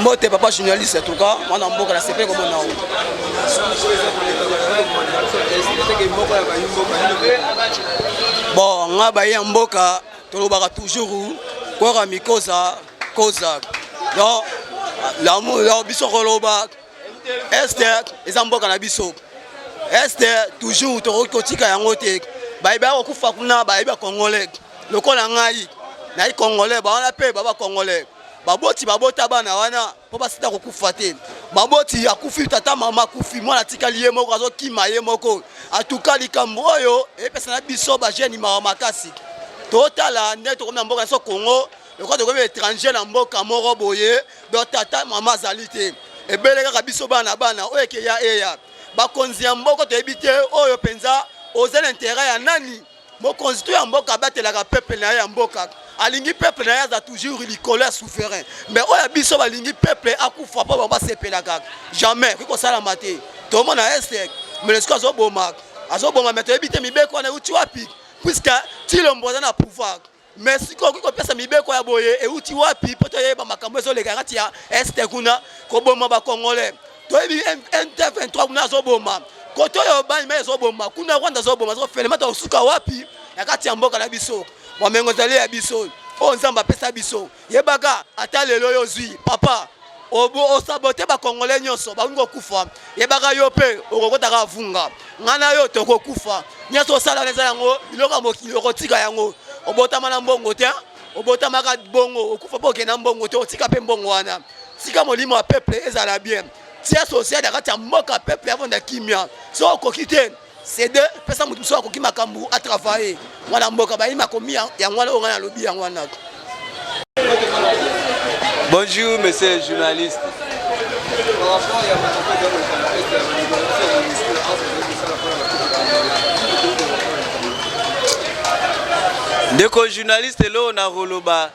Mbote papa journaliste, en tout cas mwana mboka na sepeli komona yo. Bon, nga baye ya mboka tolobaka toujours kwaka mikoza koza. Donc l'amour biso koloba Est eza mboka na biso. Est toujours tokoki kotika yango te. Bayebi bakokufa kuna, bayebi ba congolais lokola ngai nayi congolais, bawana mpe baba congolais. Baboti babota bana wana mpo basita kokufa te. Baboti akufi, tata mama akufi, mwana atikali ye moko, azokima ye moko. Atuka likambo oyo epesa na biso bajeune mawa makasi. Totala nde tokomi na mboka na biso Congo, lokola tokomi étranger na mboka moko boye. Donc tata mama azali te, ebele kaka biso bana bana oyo ekeya eya. Bakonzi ya mboka toyebi te oyo mpenza oza na intérêt ya nani. Mokonzi to ya mboka abatelaka peuple na ye ya mboka, alingi peuple na ye aza toujours likolo ya souverain. Mais oyo ya biso balingi peuple akufa mpo bango basepelaka, jamais ekoki kosalama te. Tomona este MONUSCO azoboma, azoboma, mais toyebi te mibeko wana euti wapi, puisque Tshilombo aza na pouvoir. Mais sikoyo okoki kopesa mibeko ya boye euti wapi? Mpo toyeba makambo ezoleka kati ya este kuna, koboma bacongolais. Toyebi M23 kuna azoboma, kote oyo banima ezoboma kuna, Rwanda azoboma, azofelema. Tokosuka wapi na kati ya mboka na biso? Bomengo ezali ya biso, oyo Nzambe apesa biso. Yebaka ata lelo oyo ozwi papa osabote bacongolais nyonso bakoki kokufa. Yebaka yo mpe okokotaka avunga, ngai na yo tokokufa. Nyonso osala eza yango biloko ya mokili, okotika yango. Obotama na mbongo te, obotamaka bongo, okufa mpo okende na mbongo te, otika mpe mbongo wana. Tika molimo ya peuple ezala bien, tia social na kati ya mboka, peuple avanda kimia. So okoki te, cede, pesa moto mosusu akoki makambo atravaille. Mwana mboka bayi makomi yango wana oyo ngai nalobi yango wana. Bonjour monsieur le journaliste. Ndeko journaliste, eloko na koloba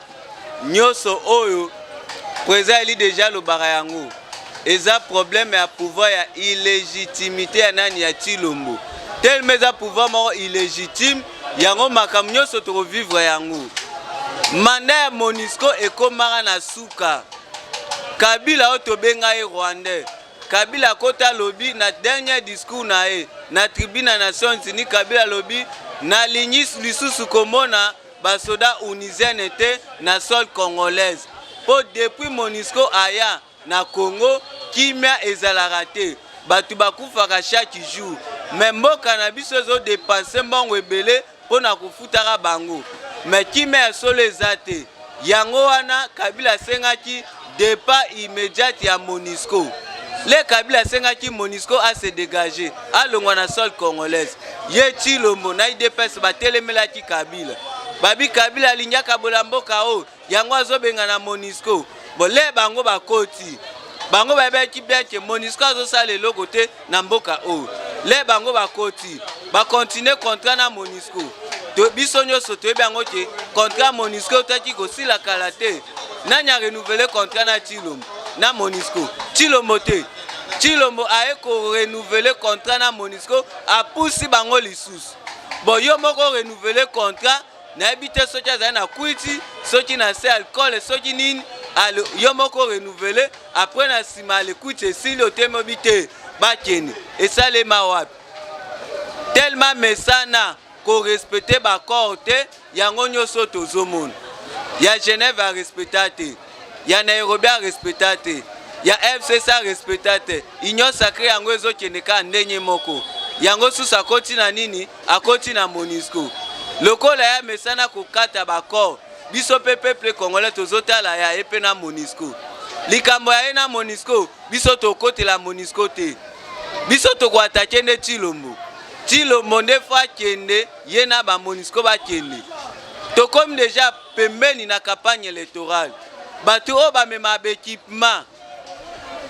nyonso oyo président eli deja alobaka yango, eza problème ya pouvoir ya illégitimité ya nani, ya Tshilombo. Tellement eza pouvoir moko illégitime, yango makambo nyonso tokovivre yango. Mandat ya MONUSCO ekomaka na suka. Kabila oyo tobenga ye Rwandais, Kabila akota alobi na dernier discours na ye na tribune ya Nations Unies, Kabila alobi: "Nalingi lisusu komona basoda onusienne te na sol congolaise, mpo depuis MONUSCO aya na Congo, kimia ezalaka te, bato bakufaka chaque jour, mais mboka na biso ezodepense mbongo ebele mpo na kofutaka bango, mais kimia ya solo eza te." Yango wana Kabila asengaki départ immédiat ya MONUSCO. Le Kabila asengaki MONUSCO ase dégage, alongwa na sol congolaise. Ye Tshilombo na UDPS batelemelaki Kabila, babi Kabila alingi akabola mboka oyo, yango azobenga na MONUSCO. Bon, le bango bakoti, bango bayebaki bien ke MONUSCO azosala eloko te na mboka oyo. Le bango bakoti, bakontinue contrat na MONUSCO. To biso nyonso toyebi yango ke contrat MONUSCO otaki kosila kala te. Nani arenouvele contrat na Tshilombo na MONUSCO? Tshilombo te. Tshilombo aye korenouveler contrat na MONUSCO, apusi bango lisusu. Bon, yo moko renouveler contrat, nayebi te soki azali na kwiti, soki na se alcool, soki nini. Ale yo moko renouveler, après na nsima ale kwiti esili, otemi obi te bakende. Esalema wapi? Tellement mesana korespecte baaccord te, yango nyonso tozomona. Ya Genève arespecta te, ya Nairobi arespecta te, ya FCC arespecta te, Union sacrée yango ezokende kaka ndenge moko. Yango susu akoti na nini? Akoti na MONUSCO. Lokola ya mesana kokata baaccord, biso mpe peuple congolais tozotala ya ye mpe na MONUSCO. Likambo ya ye na MONUSCO, biso tokotela MONUSCO te, biso tokoatake nde Tshilombo. Tshilombo nde fo akende, ye na baMONUSCO bakende. Tokomi deja pembeni na campagne électorale. Bato oyo bamema baéquipement,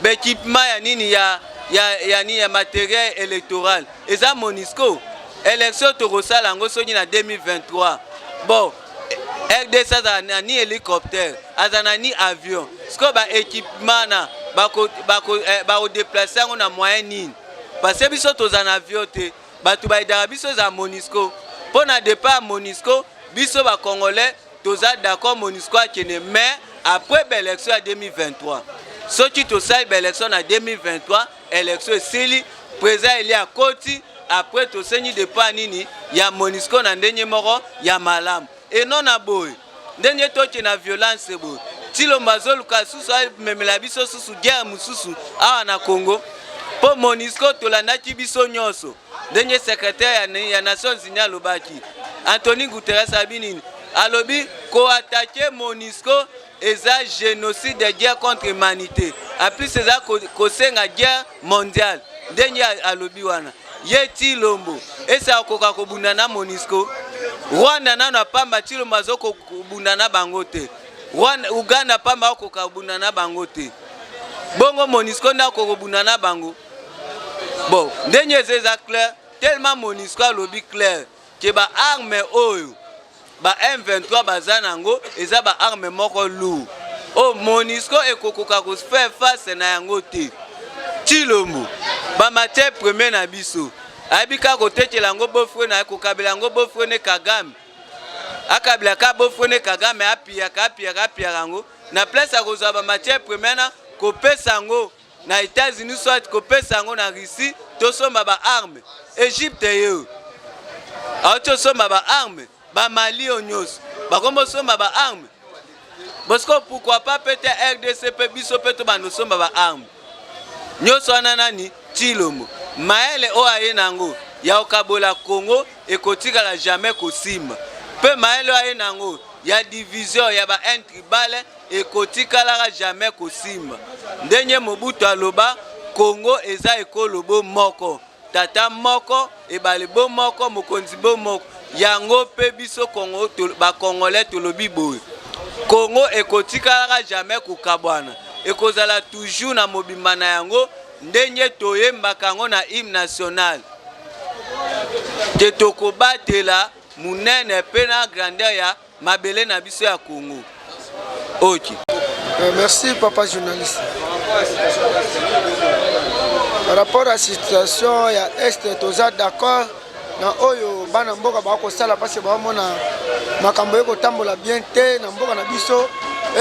baéquipement ya nini, ya nini, ya matériel électoral, eza MONUSCO. Élection tokosala yango soki na 2023. Bon, RDC azala na ni hélicoptère, aza na ni avion. Sikoyo baéquipement na bakodeplace yango na moyen nini? Parce que biso toza na avion te. Bato bayedaka biso eza MONUSCO. Mpo na départ ya MONUSCO, biso bacongolais toza d'accord, MONUSCO akende, mais après baélection ya 2023. Soki tosali baélection na 2023, élection esili, président élu akoti, après tosengi départ nini ya MONUSCO na ndenge moko ya malamu. Eno na boye ndenge toke na violence boye, Tshilombo azoluka susu amemela biso susu guerre mosusu awa na Congo. Mpo MONUSCO, tolandaki biso nyonso ndenge secrétaire ya Nations Unies alobaki, Anthony Guterres, abi nini? Alobi koattaquer MONUSCO eza génocide de guerre contre humanité, en plus eza kosenga guerre mondiale. Ndenge alobi wana, ye Tshilombo esi akoka kobunda na MONUSCO? Rwanda nano apamba, Tshilombo azokobunda na bango te. Rwanda, Uganda pamba akoka kobunda na bango te, bongo MONUSCO nde akoka kobunda na bango? Bon, ndenge eza clair tellement, MONUSCO alobi clair ke baarmes oyo ba M23 baza nango eza baarmes moko lourd oyo MONUSCO ekokoka kofaire face na yango te. Tshilombo, bamatière première na biso, ayebi kaka kotekela yango beau-frère na ye, kokabela yango beau-frère ne Kagame. Akabelaka beau-frère ne Kagame, apiyaka, apiyaka, apiyaka yango na place ya kozwa bamatière première na kopesa yango na États-Unis, soit kopesa yango na Russie, tosomba baarmes. Egypte ye oyo auti osomba baarmes, bamali oyo nyonso bakomi osomba baarmes. Bosiko, pourquoi pas mpe te RDC mpe biso mpe tobanda osomba baarmes nyonso wana? Nani? Tshilombo, mayele oyo aye na yango ya kokabola Congo ekotikala jamais kosimba. Mpe mayele oyo aye na yango ya division ya ba haine tribale ekotikalaka jamais kosimba. Ndenge Mobutu aloba, Congo eza ekolo bo moko, tata moko, ebale bo moko, mokonzi bo moko. Yango mpe biso Congo, bacongolais tolobi boye: Congo ekotikalaka jamais kokabwana, ekozala toujours na mobimba na yango, ndenge toyembaka yango na hymne national ke tokobatela monene mpe na grandeur ya mabele na biso ya Congo. Ok. Merci papa journaliste. Par rapport à situation ya Est, toza d'accord na oyo bana mboka bakosala, parce baomona makambo ekotambola bien te na mboka na biso,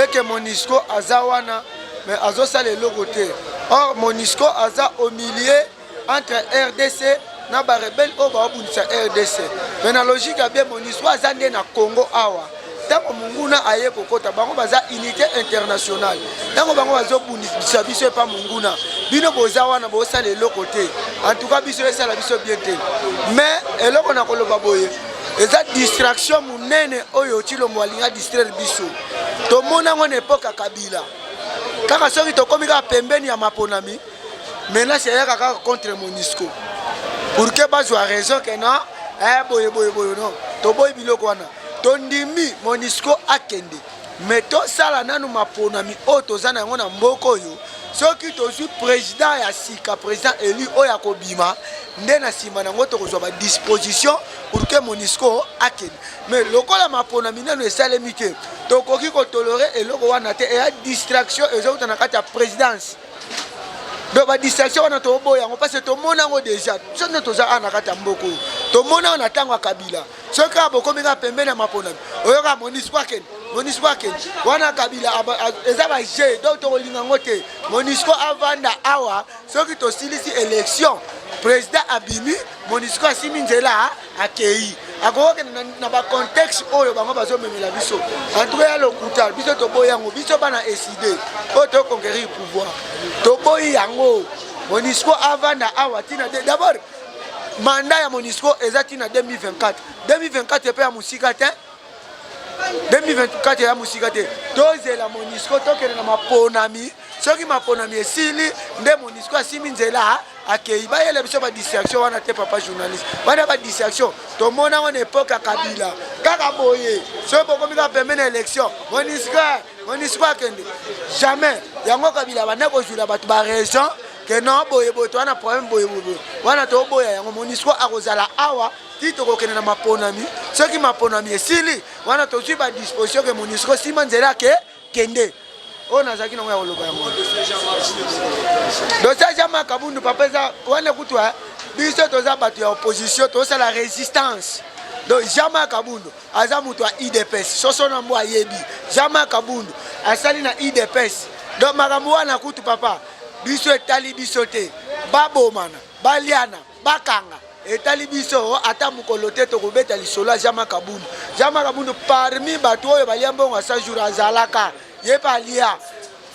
eke MONUSCO aza wana mais azosala eloko te. Or MONUSCO aza au milieu entre RDC na barebelles oyo baobundisa RDC. Mais na logique ya bien, MONUSCO aza nde na Congo awa. Ntango monguna aye kokota, bango baza unité internationale. Ntango bango bazobundisa biso epa monguna, bino boza wana, bosala eloko te. En tout cas, biso esala biso bien te. Mais eloko na koloba boye, eza distraction monene oyo Tshilombo alinga distraire biso. Tomona yango na époque ya Kabila kaka. Soki tokómi kaka pembeni ya maponami, menace eyaka kaka contre MONUSCO pour que bazwa raison ke non, eh, boye boye boye. Non, toboyi biloko wana. Tondimi MONUSCO akende, mais tosala nanu maponami oyo toza na yango na mboka oyo. Soki tozwi président ya sika, président élu oyo akobima, nde na nsima nango tokozwa badisposition pour que MONUSCO akende. Mais lokola maponami nano esalemi te, tokoki kotolérer eloko wana te. Eya distraction ezouta na kati ya présidence. Donc badistraction wana toboya yango, parce que tomona yango déjà. Biso nde toza awa na kati ya mboka oyo, tomona yango na ntango ya Kabila. Soki kaka bokomi kaka pembeni ya maponami, oyoka MONUSCO akende, MONUSCO akende. Wana Kabila eza baje. Donc tokolinga yango te. MONUSCO avanda awa. Soki tosilisi élection, président abimi, MONUSCO asimi nzela, akei. Akokokende na bacontexte oyo bango bazomemela biso. Antuka ya lokuta, biso toboyi yango. Biso bana ECiDé oyo toconquérir pouvoir, toboyi yango. MONUSCO avanda awa ntina. D'abord, mandat ya MONUSCO eza ntina 2024. 2024 mpe ya mosika te, 2024 ya mosika te. Tozela MONUSCO, tokende na maponami. Soki maponami esili, nde MONUSCO asimi nzela, akei. Bayela biso badistraction wana te, papa journaliste. Wana badistraction, tomona yango na époque ya Kabila kaka boye. Soki bokomi kaka pembeni na élection, MONUSCO, MONUSCO akende. Jamais. Yango Kabila banda kozwila bato baraison ke non, boye boye, toza na problème boye boye. Wana toboya yango. MONUSCO akozala awa ti tokokende na maponami. Soki maponami esili, wana tozwi badisposition ke MONUSCO nsima nzela ake kende. Oyo nazalaki nango ya koloba yango. Dossier Jean-Marc Kabundu, papa, eza wana kutu. Biso toza bato ya opposition, tozosala résistance. Donc Jean-Marc Kabundu aza moto ya UDPS. Soso na mbo ayebi Jean-Marc Kabundu asali na UDPS. Donc makambo wana kutu papa biso etali biso te, babomana baliana bakanga etali biso ata mokolo te. Tokobeta lisolo ya Jean-Marc Kabund. Jean-Marc Kabund parmi bato oyo balia mbongo ya 100 jours azalaka, ye mpe alia,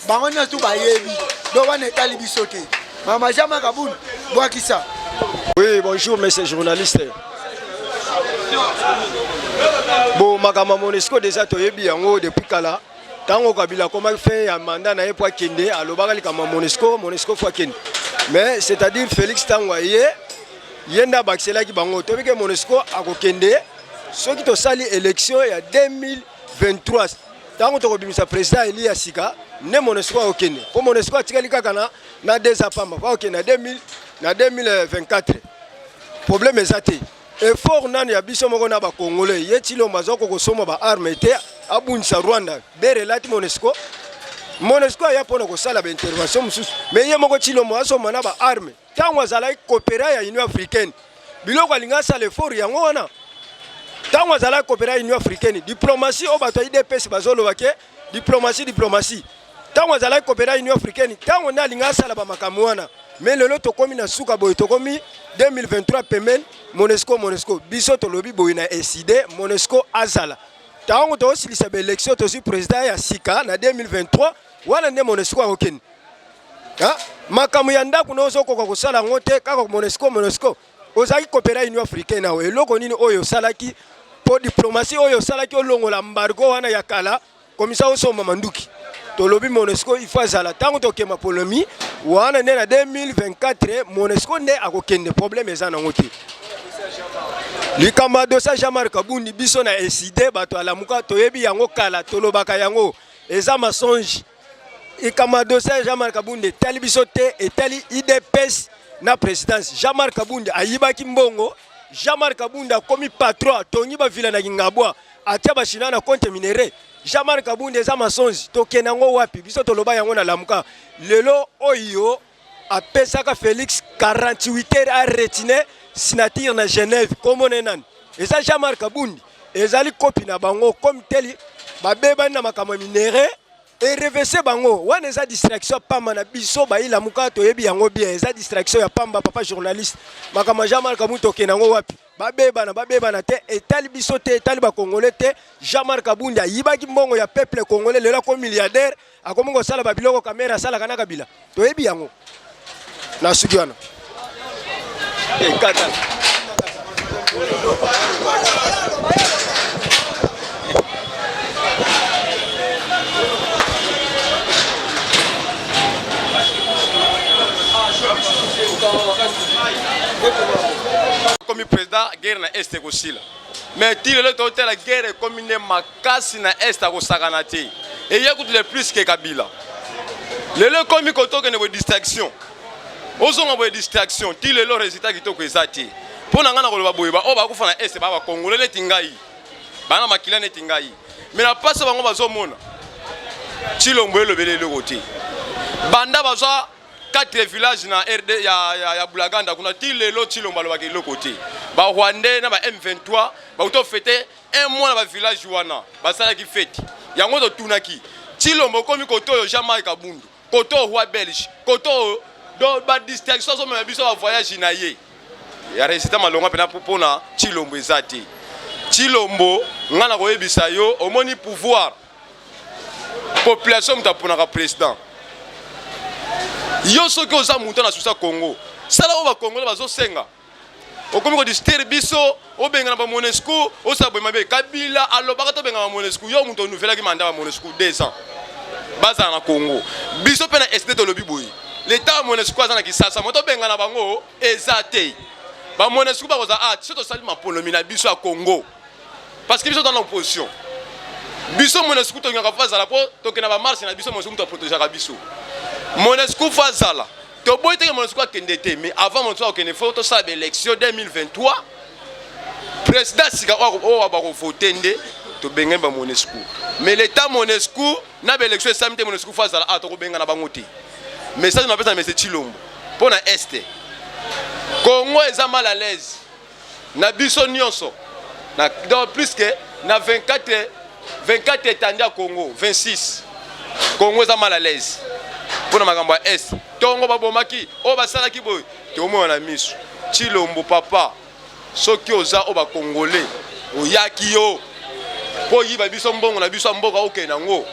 bango nyonso tu bayebi. Donc wana etali biso te. Mama Jean-Marc Kabund bwakisa. Oui, bonjour monsieur journaliste. Bon, makambo ya MONUSCO déjà toyebi yango depuis kala. Ntango Kabila akomaki fin ya mandat na ye mpo akende, alobaka likambo ya MONUSCO, MONUSCO faut akende. Mais c'est-à-dire Félix ntango aye, ye nde abakiselaki bango. Toyebi ke MONUSCO akokende soki tosali élection ya 2023, ntango tokobimisa président eli ya sika nde MONUSCO akokende, mpo MONUSCO atikali kaka na 2 ans pamba po akokende na 2000 na 2024. Problème eza te, effort nani ya biso moko na bakongolais. Ye Tshilombo aza kokosomba baarme te, abundisa Rwanda bere elati MONUSCO. MONUSCO aya mpona kosala baintervention mosusu, mais ye moko Tshilombo asomba na baarme. Ntango azalaki coopéra ya Union africaine, biloko alingi asala effort yango wana. Ntango azalaki coopéra ya Union africaine, diplomatie oyo bato ya UDPS bazoloba ke diplomatie, diplomatie, ntango azalaki coopéra ya Union africaine, ntango nde alingi asala bamakambo wana. Mais lelo tokomi na suka boye, tokomi 2023 pembeni, MONUSCO, MONUSCO. Biso tolobi boye na ECiDé, MONUSCO azala ntango tokosilisa baélection, tozwi président ya sika na 2023, wana nde MONUSCO akokende. Makambo ya ndako na ozokoka kosala yango te, kaka MONUSCO, MONUSCO. Ozalaki coopéra Union africaine awa, eloko nini oyo osalaki mpo diplomatie oyo osalaki olongola embargo wana ya kala komisa osomba manduki? Tolobi MONUSCO il faut azala ntango tokema polomi wana nde na 2024 MONUSCO nde akokende. Problème eza nango te. Likambo ya dossier Jean-Marc Kabund, biso na ECiDé, bato alamuka, toyebi yango kala, tolobaka yango eza mensonge. Likambo ya dossier ya Jean-Marc Kabund etali biso te, etali UDPS na présidence. Jean-Marc Kabund ayibaki mbongo. Jean-Marc Kabund akomi patron, atongi bavila na Kingabwa, atia bachinois na compte minerai. Jean-Marc Kabund eza mensonge. Tokende yango wapi? Biso toloba yango na Lamuka. Lelo oyo apesaka Félix 48 heures aretirer signature na Genève, kombo na ye nani? Eza Jean-Marc Kabund. Ezali kopi na bango comme teli babebani na makambo ya minerai erevese bango wana. Eza distraction ya pamba. Na biso bayilamuka toyebi yango bien, eza distraction ya pamba. Papa journaliste, makambo ya Jean-Marc Kabund tokende yango wapi? Babebana, babebana te, etali biso te, etali bakongole te. Jean-Marc Kabund ayibaki mbongo ya peuple congolais, lelo akomi milliardaire, akomi kosala babiloko Kamerhe asalaka na Kabila. Toyebi yango. Na suki wana ekata. Komi président, guerre na Est ekosila, mais ti lelo totala guerre ekomi nde makasi na Est, akosakana te. Eye kutu le plus ke Kabila. Lelo ekomi kotokende boye distraction, ozonga boye distraction, ti lelo résultat kitoko eza te. Mpo na ngai na koloba boye, baoyo bakufa na Est baa bakongole neti ngai, bana makila neti ngai, mais na mpasi bango bazomona. Tshilombo elobeli eloko te. Banda bazwa 4 village na RD ya Bunagana kuna, ti lelo Tshilombo alobaka eloko te. Barwandais na ba M23 bauti ofêter un mois na bavillage wana, basalaki fête yango. Totunaki Tshilombo, okomi kote oyo Jean-Marc Kabund, kote oyo roi belge, kote oyo. Donc badistraction azomema biso, bavoyage na ye ya résultat malonga mpena mpona Tshilombo eza te. Tshilombo, ngai na koyebisa yo, omoni pouvoir, population moto aponaka président. Yo soki oza moto na susa Congo, sala oyo bakongole bazosenga. Okomi kodistraire biso, obengana baMONUSCO, osala boye mabe. Kabila alobaka tobengana baMONUSCO, yo moto onouvelaki mandat baMONUSCO 2 ans bazala na Congo. Biso mpe na ECiDé tolobi boye, leta ya MONUSCO aza na Kisasa, moto obengana bango eza te. BaMONUSCO bakozala a so tosali mapolomi na biso ya Congo, parce que biso toza na opposition. Biso MONUSCO tolingaka faut azala, mpo tokenda bamarche na biso, MONUSCO moto aprotégeaka biso. MONUSCO faut azala. Toboyi teke MONUSCO akende te, mais avant MONUSCO akende, faut tosala baélection 2023, président sika oyo bakovote nde tobengani baMONUSCO. Mais l'état MONUSCO na baélection esami te, MONUSCO faut azala a tokobengana bango te. Message napesa na monsieur Tshilombo mpo na Est, Congo eza mal à l'aise na biso nyonso na, donc plus que na 24 24 etandi ya Congo, 26 Congo eza mal à l'aise. Mpo na makambo ya Est, tongo babomaki oyo basalaki boye, tomona na miso. Tshilombo papa, soki oza oyo bakongole oyaki yo mpo oyiba biso mbongo na biso ya mboka, okende yango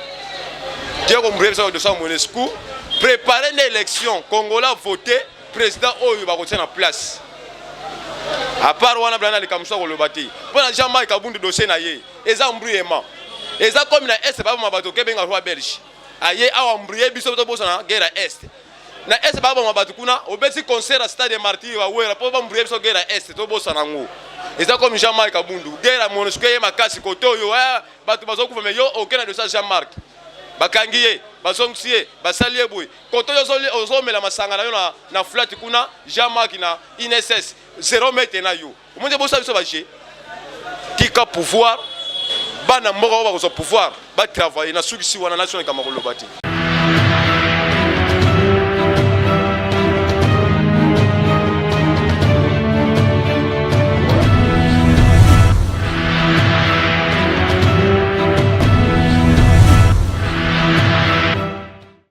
Diego Mbrebe biso dossier ya Monusco. Prépare nde élection, Congolais vote président oyo bakotia na place. À part wana, blana likambo so koloba te mpo na Jean-Marc Kabundu. Dossier na ye eza embrouillement, eza comme na Est baboma bato, kebenga roi belge aye awa embrouille biso, tobosana guerre ya Est. Na Est baboma bato kuna, obeti concert ya Stade Martyr, bawera mpo bambrouille biso guerre ya Est, tobosana yango. Eza comme Jean-Marc Kabundu, guerre ya Monusco ye makasi kote oyo bato bazokufa. Me yo oke na dossier ya Jean-Marc, bakangi ye, bazongisi ye, basali ye boye. Kote oyo ozomela masanga na yo na flat kuna, Jean-Marc na INSS 0 mètre na yo. Omoni, bosala biso baje tika pouvoir, bana mboka oyo bakozwa pouvoir batravaille. Na sukisi wana, national kama koloba te.